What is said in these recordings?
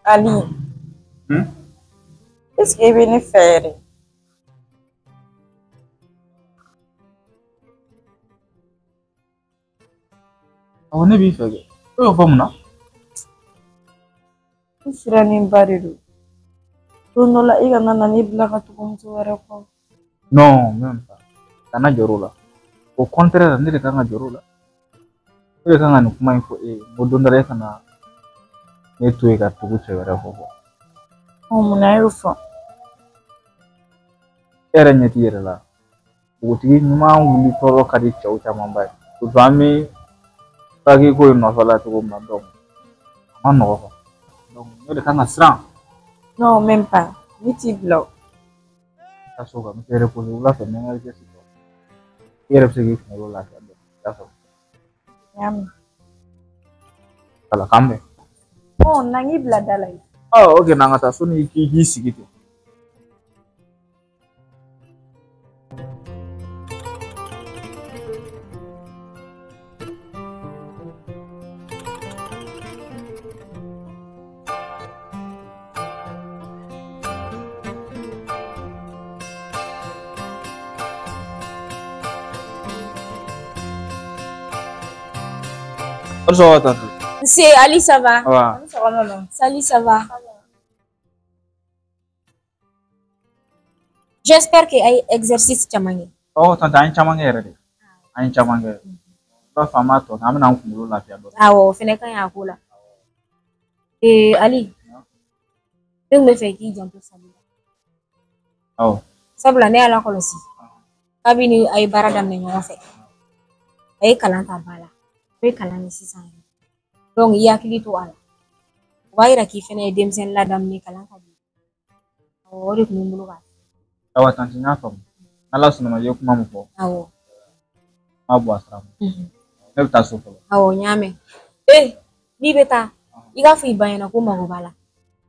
Ali. Est-ce que i bɛ ne fɛ yɛrɛ? Awɔ, ne b'i fɛ kɛ. E y'o fɔ mun na? N sirannen ba de don. Don dɔ la i kana na ne bila ka tugu muso wɛrɛ kɔ. Non, même pas. Kana jɔrɔ o la. Au contraire, ne de kan ka jɔrɔ o la. Ne de kan ka nin kuma in fɔ e ye. N ko don dɔ la e kana ne to yen ka tugu cɛ wɛrɛ kɔ. Ɔ, munna e y'o fɔ? E yɛrɛ ɲɛ t'i yɛrɛ la. Npogotigi ɲuman wuli tɔɔrɔ ka di cɛw camanba ye. Surtout an bɛ bac ko in nɔfɛ la cogo min na, donc a ma nɔgɔ quoi. Donc ne de kan ka siran. Non, même pas. Ne t'i bila o. Taa so kan, n bɛ se reposer wula fɛ, n bɛ n ka exercice kɛ. I yɛrɛ bɛ se k'i kunkolo lafiya dɔɔnin. I y'a faamu? N y'a mɛn. Wala, k'an bɛn. Ɔ, na n k'i bila da la yen. Ɔ, ok, n'an ka taa so ni k'i k'i sigi ten. Aw ni sɔgɔma tante. Nse Ali, ça va? Ça va. Sɔgɔma ma. Salut, ça va? J'espère que a ye exercice caman kɛ. Ɔ tante, an ye caman kɛ yɛrɛ de. An ye caman kɛ. I b'a fɔ an b'a tɔ kɛ, an bɛna an kunkolo lafiya dɔɔnin. Awɔ, o fɛnɛ ka ɲi a ko la. Ee Ali, ne tun bɛ fɛ k'i janto Sali la. Awɔ. Sabula ne y'a lakɔlɔsi kabini a ye baara daminɛ ɲɔgɔn fɛ. A ye kalan ta ba la. A bɛ kalan na sisan. Donc i hakili to a la. O b'a yira k'i fɛnɛ ye denmisɛnnin ladamunen, kalan ka di. Awɔ, o de tun bɛ n bolo k'a fɔ. Awa tante, n y'a faamu. N'Ala sɔnna ma, i ye kuma min fɔ, Awɔ. n b'a bɔ a sira ma. Ne bɛ taa so fɔlɔ. Awɔ, n y'a mɛn. Ee, n'i bɛ taa, i k'a fɔ i ba ɲɛna ko mago b'a la.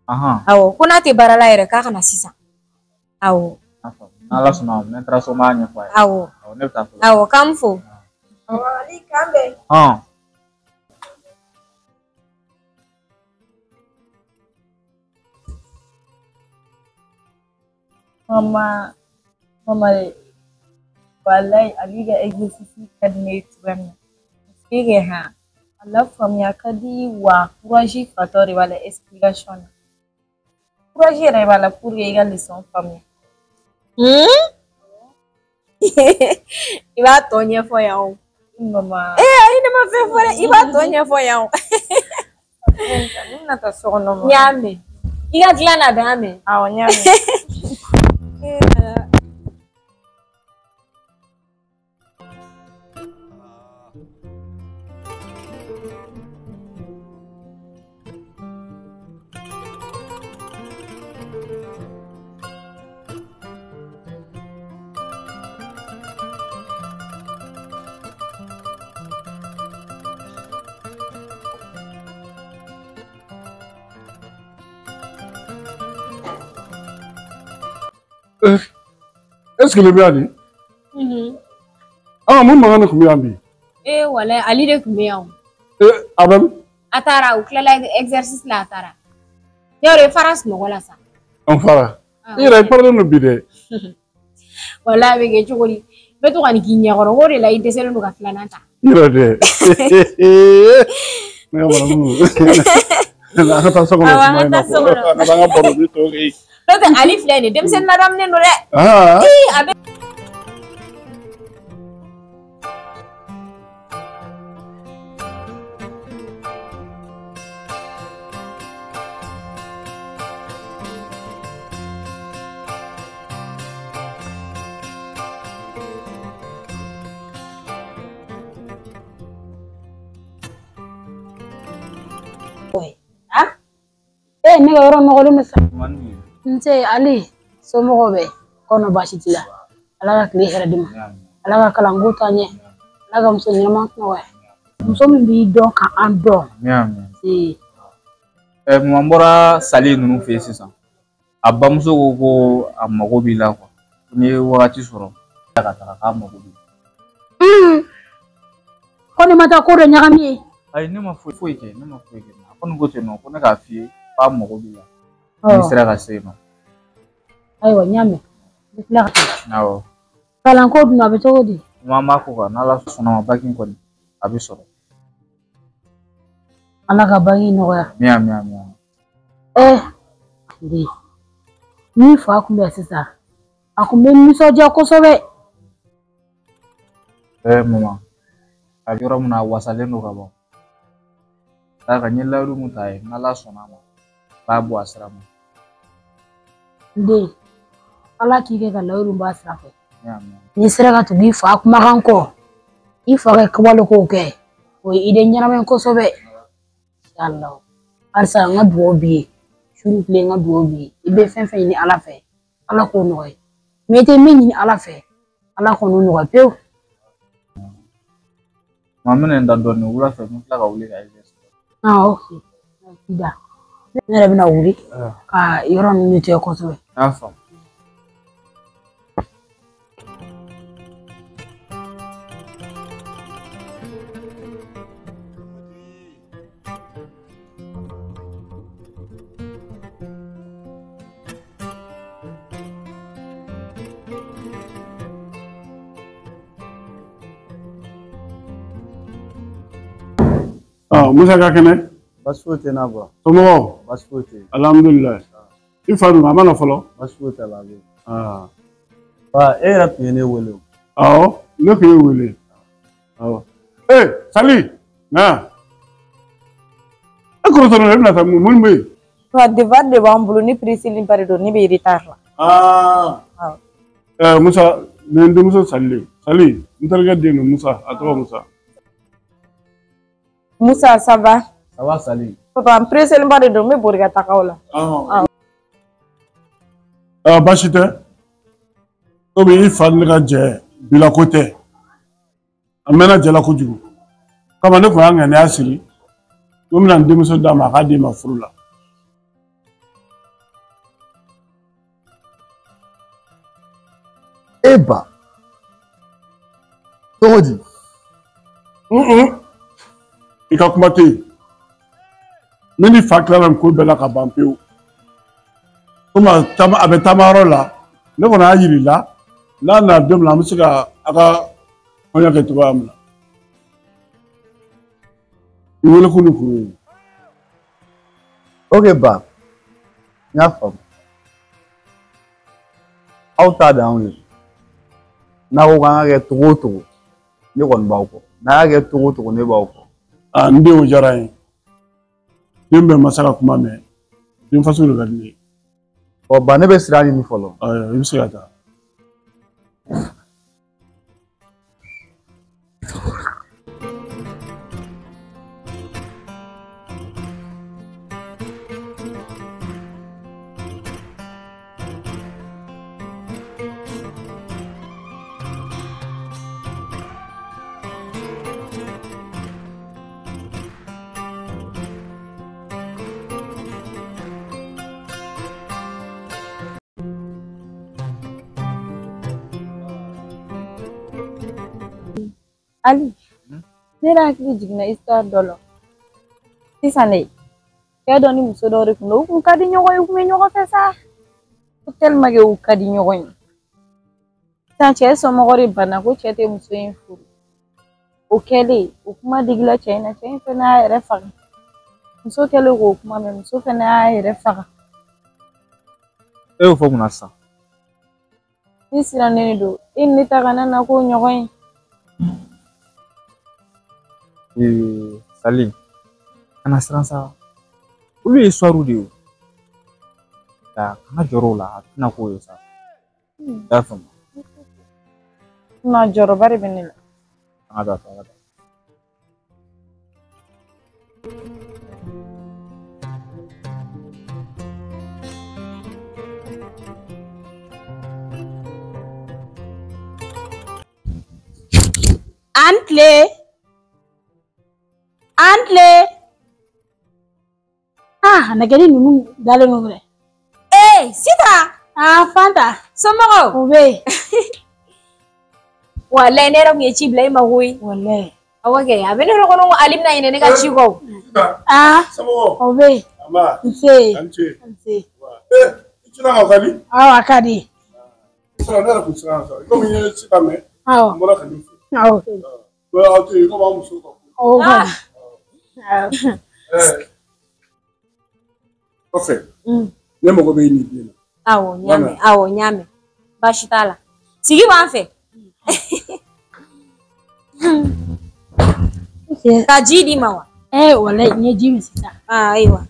Ahan. Awɔ, ko n'a tɛ baara la yɛrɛ k'a ka na sisan. Awɔ. N y'a faamu. N'Ala sɔnna ma, ne taara so, n b'a ɲɛfɔ a ye. Awɔ. Awɔ, ne bɛ taa fɔlɔ. Awɔ, k'an fo. Awɔ, Ali, k'an bɛn. Hɔn. Mama, mama de, walayi Ali ka exercice ka di ne ye cogoya min na. Parce que han, a lafaamuya ka di wa courage fatɔ de b'a la explication na. Courage yɛrɛ b'a la pour que i ka leçon faamuya. I b'a tɔ ɲɛfɔ yan o. Mama. Ee ayi, ne ma fɛn fɔ dɛ, i b'a tɔ ɲɛfɔ yan o. Ne bɛna taa so kɔnɔ. N y'a mɛn. I ka dilan labɛn, an mɛn. Awɔ, n y'a mɛn. Ee Ala. Est-ce que le bɛ yan nin? Ah, mun mankan de tun bɛ yan bi? Ee walayi, Ali de tun bɛ yan o. Eh, a bɛ min? A taara, u tilala exercice la, a taara. Yɔrɔ i fara sunɔgɔ la sa. An fara. I yɛrɛ i parelen don bi dɛ. Walayi, a bɛ kɛ cogo di? N bɛ to ka nin k'i ɲɛkɔrɔ, o de la i dɛsɛlen don ka filanan ta. I yɛrɛ dɛ. Ne ka maramu. An ka taa so kɔnɔ. Awɔ, an ka taa so kɔnɔ. An ka taa an ka baro ni tɔ kɛ. N'o tɛ, Ali filɛ nin ye, denmisɛnnin ladamunen don dɛ. Ah. Ii, a bɛ Eh, ne ka yɔrɔ nɔgɔlen don sa. Nse Ali, somɔgɔw bɛ kɔnɔ, baasi t'i la? Ala ka tile hɛrɛ d'i ma. Ala ka kalanko taa ɲɛ. Ala ka muso ɲɛnama nɔgɔya. Muso min b'i dɔn ka an dɔn. N y'a mɛn. Ee. Ɛ, mama, n bɔra Sali ninnu fɛ yen sisan. A bamuso ko ko a mago b'i la quoi. N'i ye wagati sɔrɔ ka taga, k'a mago b'i la. Ko ne ma taa ko dɔ ɲagami ye. Ayi, ne ma foyi foyi kɛ, ne ma foyi kɛ. A kɔni ko ten nɔ ko ne k'a f'i ye. K'a mago b'i la. N'i sera ka se yen nɔ. Ayiwa n y'a mɛn. N bɛ tila ka taa. Awɔ. Kalanko dun a bɛ cogo di? Ɲuman b'a ko kan n'Ala sɔnna ma baki kɔni a bɛ sɔrɔ. Ala ka baki nɔgɔya. Ami ami ami. Den ni fa kun bɛ sisan a kun bɛ nisɔndiya kosɛbɛ. Mama a bɛ yɔrɔ min na a wasalen don ka ban. K'a kan n ye layidu mun ta ye n'Ala sɔnna a ma n b'a bɔ a sira ma. N den Ala k'i kɛ ka layidu bɔ a sira fɛ. N'i sera ka tugu i fa kumakan kɔ i fa ka kɛwale kow kɛ o ye i den ɲɛnama ye kosɛbɛ. Inshallah halisa n ka dugawu b'i ye su ni tile n ka dugawu b'i ye i bɛ fɛn fɛn ɲini Ala fɛ Ala k'o nɔgɔya mɛ i tɛ min ɲini Ala fɛ Ala k'o nɔgɔya pewu. Maa n bɛna n da dɔɔnin wula fɛ n bɛ tila ka wuli ka i Ah, ok. I da. Ne yɛrɛ bɛna wuli ka yɔrɔ ninnu nettoyer kosɛbɛ. N y'a faamu. Musa ka kɛnɛ. Baasi foyi tɛ n na ba. Somɔgɔw? Baasi foyi tɛ yen. Alhamdulilayi. I fa dun a ma na fɔlɔ? Baasi foyi t'a la a bɛ yen. Ba e yɛrɛ tun ye ne wele o. Awɔ ne tun ye wele. Awɔ. Sali na. E kɔrɔtɔ e bɛna taa mun bɛ yen? Wa devoir de b'an bolo ni Priscille bari don ne bɛ retard la. Musa nin ye n denmuso Sali de ye. Sali n terikɛ den don Musa a tɔgɔ Musa. Musa, ça va? Ça va, Sali. Papa, n pressé ba de don n bɛ boli ka taga o la. Baasi tɛ. Komi i fa ni ne ka jɛ bila ko tɛ. A mɛnna jɛ la kojugu. Kama ne kun y'a ŋaniya siri. N ko n bɛna n denmuso d'a ma a k'a di ma furu la. E ba. Cogo di? I ka kuma tɛ yen. Ne ni fa tilala nin ko bɛɛ la ka ban pewu. Komi a bɛ taamayɔrɔ la, ne kɔni y'a yir'i la, n'a nana don min na an bɛ se ka a ka kɔɲɔ kɛ cogoya min na. I wele ko ni kun ye. Ok ba, n y'a faamu. Aw ta de y'anw ye. N'a ko k'an ka kɛ cogo o cogo, ne kɔni b'aw kɔ. N'a y'a kɛ cogo o cogo, ne b'aw kɔ. N den o diyara n ye. Den bɛ masa ka kuma mɛn. Den faso de ka di ne ye. Ɔ ba ne bɛ sira ɲini fɔlɔ. Ayiwa i bɛ se ka taa. Ali, ne yɛrɛ hakili jiginna histoire dɔ la. Sisan de, cɛ dɔ ni muso dɔ de kun don, u kun ka di ɲɔgɔn ye, u kun bɛ ɲɔgɔn fɛ sa. Ko tellement que u ka di ɲɔgɔn ye. Sisan cɛ somɔgɔw de banna ko cɛ tɛ muso in furu. O kɛlen, o kuma digila cɛ in na, cɛ in fɛnɛ y'a yɛrɛ faga. Muso kɛlen k'o kuma mɛn, muso fɛnɛ y'a yɛrɛ faga. E y'o fɔ mun na sisan? Ne sirannen de don, e ni ne ta kana na k'o ɲɔgɔn ye. Sali, kana siran sa. Olu ye histoire de ye o. Nka kana jɔrɔ o la, a tɛna k'o ye sa. I y'a faamu? Non, jɔrɔba de bɛ ne la. An ka taa, an ka taa. An tile. An tile. Ah, nɛgɛli ninnu dalen don dɛ. Sita. Ah, Fanta. Somɔgɔw? O bɛ yen. Walayi ne yɛrɛ kun ye ci bila i ma koyi. Walayi. Awɔ kɛ a bɛ ne yɛrɛ kɔnɔ ko Ali bɛna ɲinɛ ne ka ci kɔ. Ah, o bɛ yen. Nse. Nse. I cira ka di? Awɔ, a ka di. Sira ne yɛrɛ kun siran sa. Komi n ye ci ka mɛn. Awɔ. N bɔra ka nin fɛ. Awɔ. Aw tɛ yen komi aw muso ka ko. O kɔni. Kɔfɛ. Ne mago bɛ nin den na. Awɔ, n y'a mɛn. Awɔ, n y'a mɛn. Baasi t'a la. Sigi b'an fɛ. Ka ji d'i ma wa? Walayi n ye ji min sisan. Ayiwa.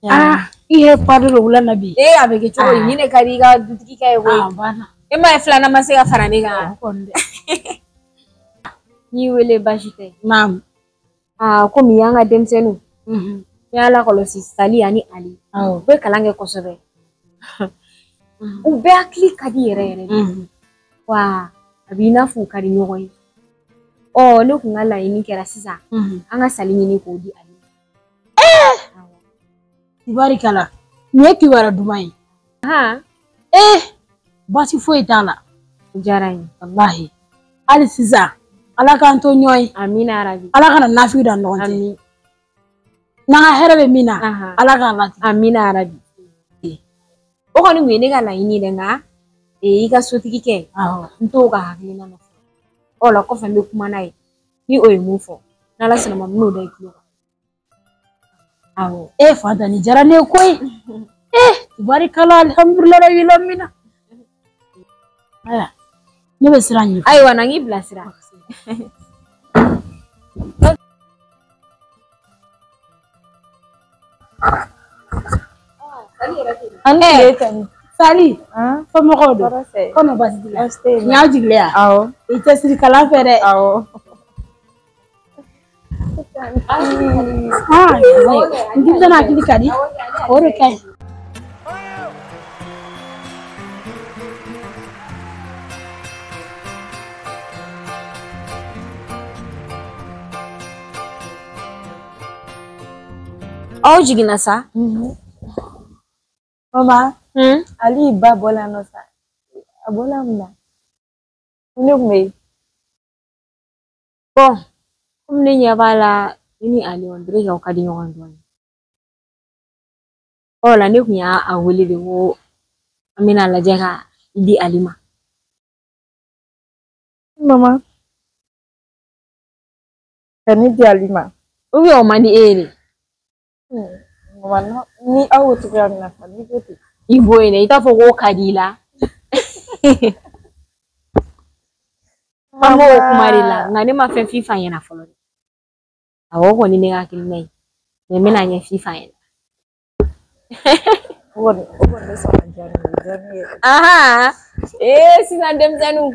I yɛrɛ pari don wula na bi. A bɛ kɛ cogo di? Nin de ka di i ka dutigi kɛ ye koyi. A banna. E ma ye filanan ma se ka fara ne kan. O kɔni dɛ. N'i wele baasi tɛ. Naamu. Komi y'an ka denmisɛnninw. N y'a lakɔlɔsi Sali ani Ali. Awɔ. U bɛ kalan kɛ kosɛbɛ. U bɛɛ hakili ka di yɛrɛ yɛrɛ de. Wa a b'i n'a fɔ u ka di ɲɔgɔn ye. Ne kun ka laɲini kɛra sisan. An ka Sali ɲini k'o di Ali ma. Tibarikala, nin ye kibaruya duman ye. Baasi foyi t'a la. O diyara n ye. Walahi. Hali sisan, Ala k'an to ɲɔgɔn ye. Amina yarabi. Ala kana nafigi da ɲɔgɔn cɛ. Amin. N'an ka hɛrɛ bɛ min na, Ala k'a latigɛ. Amina yarabi. O kɔni kun ye ne ka laɲini ye dɛ, nka i ka sotigi kɛ, n t'o ka hakilina nɔfɛ. O la kɔfɛ n bɛ kuma n'a ye. Ni o ye mun fɔ, n'Ala sɔnna ma n bɛn'o da i tulo kan. Awɔ. Fanta nin diyara ne ye koyi. Tibarikala, alihamudulilayi rabbil alamina. Ayiwa, ne bɛ sira ɲini. Ayiwa, na n k'i bilasira. Sali, somɔgɔw don? Kɔnɔ baasi t'i la? Nin y'aw jigilen ye wa? Awɔ. I cɛsiri kalan fɛ dɛ. Awɔ. N denmisɛnnin hakili ka di, o de ka ɲi. Aw jiginna sa? Mama, Ali ba bɔla nɔ sa. A bɔla mun na? Ne kun bɛ yen. Bɔn, komi ne ɲɛ b'a la i ni Ali on dirait k'aw ka di ɲɔgɔn dɔɔnin. Ɔ la ne kun y'a wele de ko an bɛna lajɛ ka i di Ali ma. Mama, ka ne di Ali ma. Ou bien o man di e ye de? Mama, ni aw ko cogoya min na sa, n'i ko ten. I bɔ yen dɛ, i t'a fɔ k'o ka di i la. An b'o kuma de la, nka ne ma fɛn f'i fa ɲɛna fɔlɔ dɛ. Awɔ, o kɔni ne ka hakilina ye. Mɛ n bɛna ɲɛ fa ɲɛna. O kɔni bɛ sɔn ka diya ne ye, o diya ne ye. Sisan denmisɛnninw.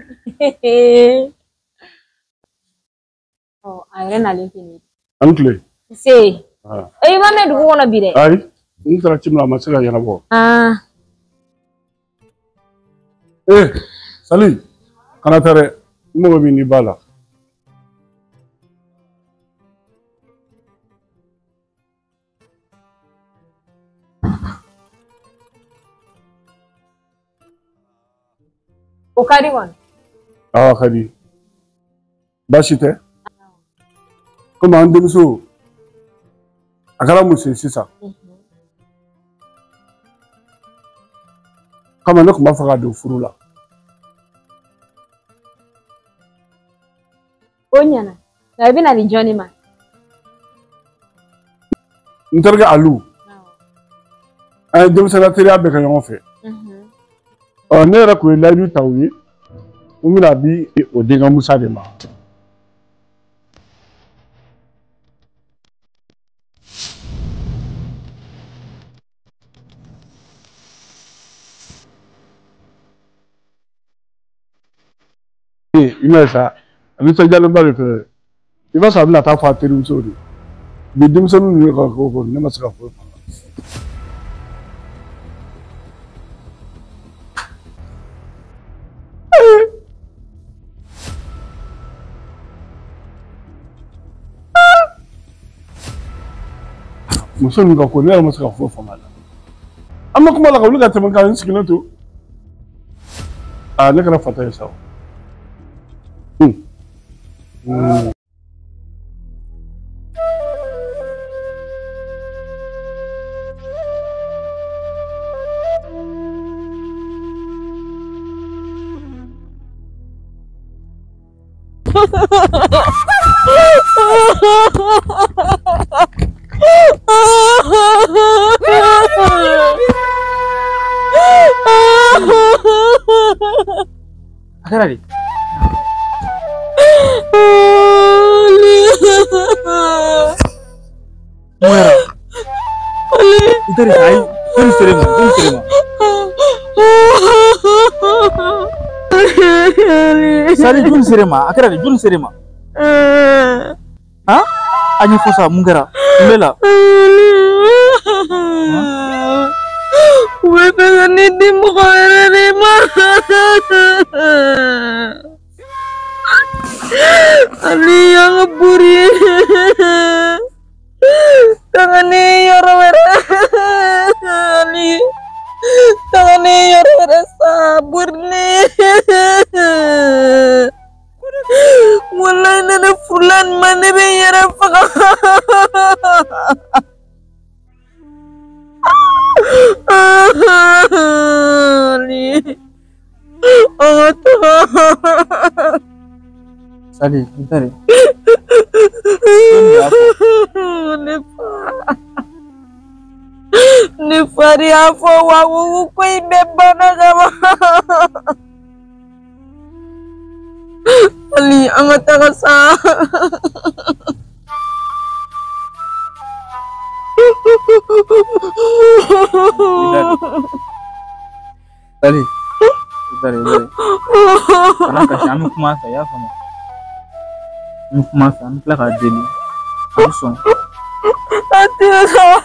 A yɛrɛ nalen tɛ nin ye. A ni tile. Nse. I ma mɛn dugu kɔnɔ bi dɛ. Ayi, n taara ci min na a ma se ka ɲɛnabɔ. Sali, kana taa dɛ. N mago bɛ n'i ba la. O ka di kɔni? Awɔ, a ka di. Baasi tɛ. Komi an denmuso a kɛra muso ye sisan. Kama ne tun b'a fɛ ka don furu la. O ɲɛna. Nka i bɛna di jɔnni ma? N terikɛ Alu. An ye denmisɛnninya teriya bɛɛ kɛ ɲɔgɔn fɛ. Ne yɛrɛ kun ye layidu ta u ye. N bɛna di o denkɛ Musa de ma. I m'a ye sa, a nisɔndiyalenba de filɛ. I b'a sɔrɔ a bɛna taa fɔ a terimuso de. Bi denmisɛnnin ninnu ka ko kɔni ne ma se ka foyi faamu. Muso ninnu ka ko ne yɛrɛ ma se ka foyi faamu a la. An bɛ kuma la ka wuli ka tɛmɛ ka n sigilen to. Ne kɛra fata ye sa o. A kɛra di? Mun kɛra? I teri ayi, joli sera e ma? Joli sera e ma? Sali, joli sera e ma? A kɛra di? Joli sera e ma? Han? A ɲɛfɔ sa, mun kɛra? Mun b'e la? U bɛ fɛ ka ne di mɔgɔ wɛrɛ de ma. Ali, an ka bori. Taga ne yɔrɔ wɛrɛ. Ali, taga ne yɔrɔ wɛrɛ sa, bori ne. Walayi ne ne furula nin ma, ne bɛ n yɛrɛ faga. Ali, an ka taga. Sali, i teri. Ne fa. Ne fa de y'a fɔ wa ko in bɛɛ banna ka ban. Ali, an ka taga sa. Sali, i teri, i teri. Kana kasi, an bɛ kuma a fɛ, i y'a faamu? An bɛ kuma a fɛ, an bɛ tila k'a deli. A bɛ sɔn. A tɛ sɔn.